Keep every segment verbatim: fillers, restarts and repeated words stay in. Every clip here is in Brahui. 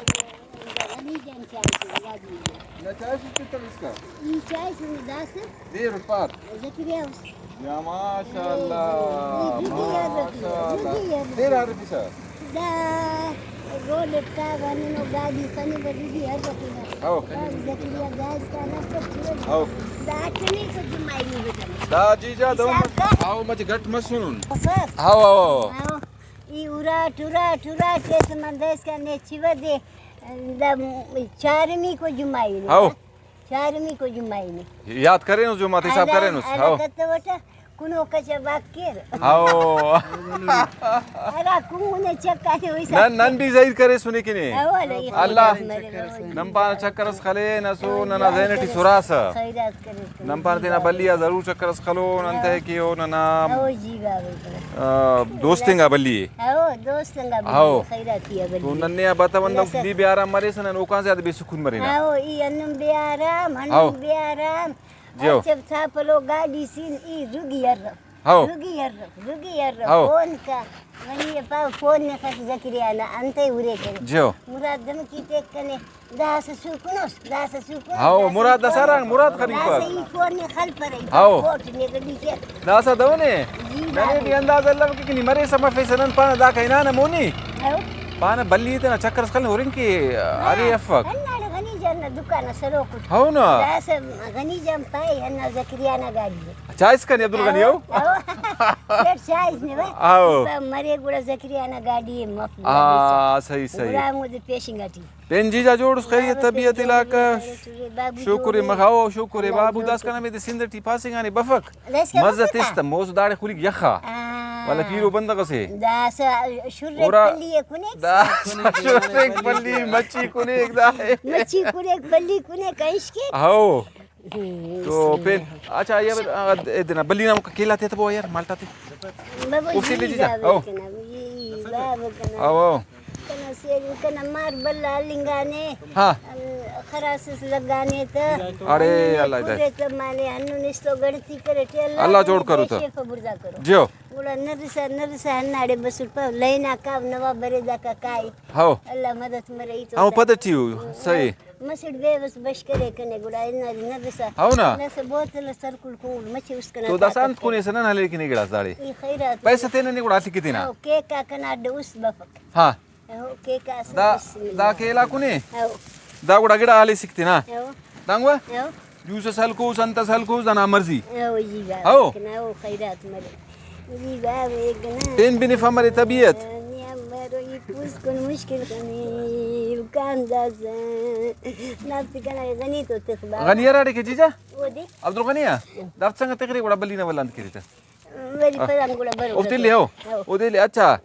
غنی جان چائے سے، گاڈی۔ نہ چائے سے کتنا اس کا؟ ای چائے سے داسہ۔ دیر پار۔ زکریا اس۔ یا ماشاءاللہ، ماشاءاللہ۔ دیر آ رفیسہ۔ دا رول اٹ کاوہ، ننو گاڈی خننگ ء، دوبی ہر وخت نا۔ ہو۔ زکریا گیس کانہ پٹ۔ ہو۔ دا اٹمیکو جمعہ ای نی بدن۔ دا جیجا دہن حساب کر۔ ہو، مچہ گٹ مسنن۔ خیر۔ ہو، ہو، ہو۔ ہو۔ ای اراٹ، اراٹ، اراٹ ایس من دائسکان نے چیوہ دے۔ دا چارمیکو جمعہ ای نی۔ ہو۔ چارمیکو جمعہ ای نے۔ یات کرینس جمعہ تے حساب ہرا، کرینس۔ ہرا ہو۔ کتوٹہ، کنوکا چا باک کیر۔ ہو۔ ہرا کنگنے چکانے ہوئی نن، نن بھی ظاہر کریسنے کنے۔ ہو، اللہ۔ اللہ۔ نن پانہ چکر اس خلے نسو، ننا ذہن ٹی سراسہ۔ خیرات کرے۔ نن پانہ تینا بلی آ ضرور چکر اس خلون، انتئے کہ او ننا، ہو جی بابا۔ آ، دوست انگا بلی ء۔ ہو، دوست انگا بلی ء، ہو۔ خیراتی آ بلی ء۔ تو ننے آ بتہ بندغ داسہ نی بے آرام مریسہ، نن اوکان زیادہ بے سکون مرینہ۔ ہو، ای ہندن بے آرام، ہندن ہو۔ بے آرام۔ جی ہو۔ اچھا، تھا پلو گاڈی سین ای رگی ارو۔ ہو۔ رگی ارو، رگی ارو۔ ہو۔ فون کا، غنی پاو فون نے خط زکریا نا، انتئے ارے کرے۔ جی ہو۔ مراد دھمکی تیک کنے۔ داسہ سوکنس، داسہ سوکنس، ہاؤ، داسہ مراد داسہ سوکنس۔ رنگ، مراد خلیفہ۔ داسہ ای فون نے خلپرہ، ای ہاؤ۔ کوٹ نے گڈی کے۔ داسہ دہنے، جی ننے بابو۔ بھی اندازہ الو کہ نی مریسہ مفیسہ، نن پانہ داکا ہنانہ مونی۔ ہاؤ۔ پانہ بلی تینا چکر اس خلنگ ہرنگ کہ ہاں، ارے افک۔ ہنداڑے غنی جان نا دکان اس سلوک اٹ۔ ہاؤ نا۔ داسہ غنی جان پائے ہندا زکریا نا گاڈی ء۔ چائس کنے عبدالغنی ہاؤ؟ ہاؤ۔ سیٹ چائس نے وا۔ ہاؤ۔ مرے گڑا زکریا نا گاڈی ء مف۔ ہاں، صحیح، صحیح۔ گڑا ہمودے پیشنگا ٹی۔ پین جیجا جوڑ اس، خیریت، بابو طبیعت، پین علاقہ؟ جوڑ اس، بابو شکر جوڑ مخ، اس۔ ہاؤ، شکر بابو، داسکان ہمے دے سندھ ٹی پاسنگانے بفک۔ داسکان مزہ بفک تس آ؟ تہ موس داڑے خلیک یخا۔ آ۔ والا پیرو بندغ اسے۔ داسہ شرک اورا پلی ء کنیک۔ دا شرک پلی مچی کنیک دا۔ مچی کنیک، پلی کنیک، عشق۔ ہاؤ۔ تو پین، اچھا، یا ادنا بلی نا کیلا تے تبو یار، مالٹا تے۔ بابا اوفتے جی لے جی جا۔ بابا ہاؤ۔ کنا، جی بابا کنا۔ How, how. کنا سیل، کنا مار بلا لنگانے۔ ہاں۔ خراس اس لگانے تا۔ اڑے اللہ ہدایت۔ پورے تا مالے ہنو نستو گڑتی کرے تے اللہ اللہ جوڑ کرو تا۔ شیف بردا کرو۔ جیو۔ گڑا نرسا، نرسا ہناڑے بسر پاو، لائنا کاو نوا برے داکا کائی۔ ہاؤ۔ اللہ مدد مرے تو ہاؤ، پتہ ٹی ہو، صحیح۔ مسڑ بے بس بش کرے کنے گڑا ہناڑے نرسا۔ ہاؤ نا۔ نرسا بوتل سر کل کون مچے اس کنا تو داسہ طاقت انت کنے۔ سنن ہلے کنے گڑاس داڑے۔ ای خیرات۔ پیسہ تینے نے گڑا اسہ کتنا۔ ہاؤ، کیک آ کنا اڈ اس بفک۔ ہاں۔ او، کیک اسہ دا، بسم اللہ۔ دا کیلا کنے؟ او۔ دا گڑا گڑا ہلیسک تینا۔ او۔ دانگو؟ او۔ جوس اس ہلکوس، انت اس ہلکوس، دانا مرضی۔ او، جی بابا، او۔ کنا او خیرات مرے۔ جی بابا، کنا۔ پین بنفا مرے طبیعت۔ نی امر ای پوسکن مشکل کنے، کان داس۔ نافت کنا غنی تو تخ بابا۔ غنی ہراڑے کہ جیجا؟ او دے۔ عبدالغنی آ؟ دافت سنگت تخرے گڑا بلی نا ولدا انت کرے تہ۔ وری آ۔ پدام گڑا برو۔ اوفتے لے او۔ او۔ او دے لے، اچھا۔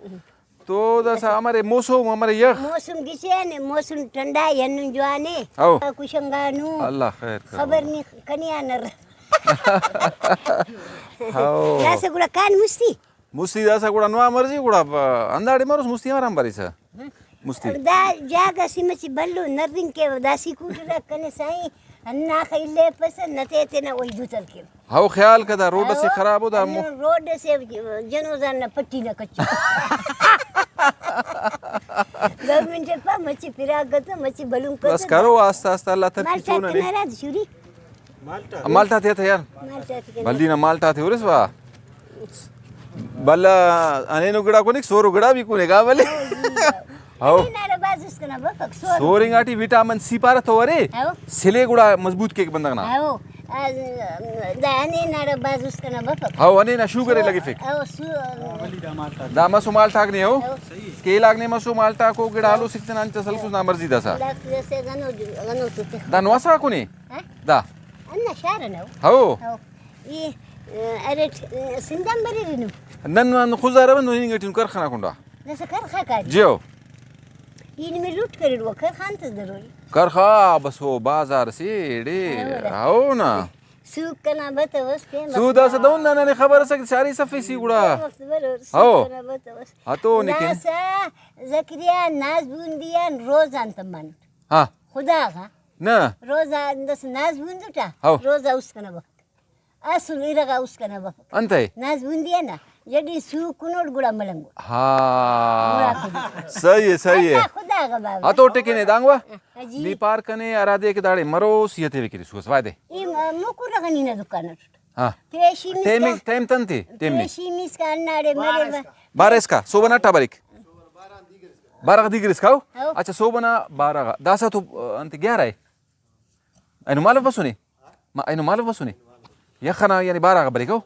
تو داسہ امرے موسم، امرے یخ؟ موسم گچین ء، موسم ٹھنڈا ء، ہندن جوان ء۔ ہو۔ کشنگانو۔ اللہ خیر کرو۔ خبر نی کنے آ نر۔ ہو۔ داسہ گڑا کان مستی۔ مستی داسہ گڑا نوا مرضی گڑا ب-، ہنداڑے مروس مستی آرام بریسہ۔ مستی۔ دا جاگہ سے مچہ بھلو نرنگ کیوہ، دا سکوٹر آک کنے سائیں ہنداخہ الیپسہ، نتے تینا وہی دوتل کیوہ۔ ہو، خیال کہ دا روڈ اسے ہو، خراب ء دا مو-، ہندن روڈ اسے جنوزان نا پٹی نا کچو۔ گورنمنٹ ء پا مچہ پراگ کتو، مچہ بھلن کتو۔ بس کرو، آستہ آستہ اللہ ترقی مالٹا چونہ نے۔ کنارا شوری۔ مالٹا۔ مالٹا تیا تیار۔ مالٹا تیا۔ بھلی نا مالٹا تے ہورس وا۔ بھلا ہنینو گڑا کونک، سورو گڑا بھی کونک، ہاں بھلے۔ ہاؤ۔ ہنینارا بھاز اس کنا بفک، سور۔ سور انگاٹی وٹامن سی پارہ تو ارے۔ ہاؤ۔ سلے گڑا مضبوط کیک بندغ نا۔ ہاؤ۔ آ، دا ہنینارا بھاز اس کنا بفک۔ ہاؤ، ہنینا شوگر ئے لگفک۔ ہاؤ، سو-، دا مسو مالٹاک نے ہو۔ ہاؤ۔ کیلاک نے مسو مالٹاکو گڑا ہلو سکتنا انچ سلکوس نا مرضی داسا۔ دا غنو، غنو تو تخ۔ دا نواسا کنے؟ ہاں؟ دا۔ انا شار نا۔ ہاؤ۔ ہاؤ۔ ای، ارٹ، سندھ آن بریرہ نم؟ نن، نن خضدار آ بندن، ہننگ ٹی نم کرخ ئنا کنڈا۔ داسہ کرخ آ کاری؟ جیو۔ ای نمے لوٹ کریرہ، کرخ آن تس دروئی۔ کرخ آ بس او بازار سے ایڑے، ہاؤ نا۔ ہاؤ نا۔ سوک کنا بتوس، پین وخت سو داسہ دہن نا ننے خبر ئسک، چاری سفیسی گڑا۔ پین وخت برور، سوک ہاؤ۔ کنا بتوس۔ ہتو نکن۔ داسہ زکریا ناز بوندی آن روزہ آن تمانٹ۔ ہاں۔ خدا غا۔ نہ۔ روزہ اندس ناز بوندٹا۔ ہاؤ۔ روزہ اس کنا وخت۔ اسل ارغا اس کنا بفک۔ انتئے؟ ناز بوندی نا۔ جڈی سو کنوٹ گڑا ملنگو۔ ہاں۔ گڑا کنے۔ صحیح ہے، صحیح ہے۔ اللہ خدا غا بابا۔ ہتو ٹکنے دانگوا۔ ہاں جی۔ نی پار کنے ہرادے کہ داڑے مروس یا تیوے کہ تسوس وعدے۔ ای م-، موکو رغنی نا دکان اٹ۔ ہاں۔ پیشی ٹائم، مسکا۔ ٹائم تنتے، ٹائم نے۔ پیشی مسکا ہنداڑے مرے با۔ بارہ اسکا، صوبہ نا اٹا بریک۔ بارہ غا دیگر اسکا ہو؟ ہو۔ اچھا، صوبہ نا بارہ غا۔ داسا تو، آ، انت گیارہ ہے؟ اینو مالو بسنے؟ ما اینو مالو بسنے؟ یخ ئنا یعنی بارہ غا بریک ہو؟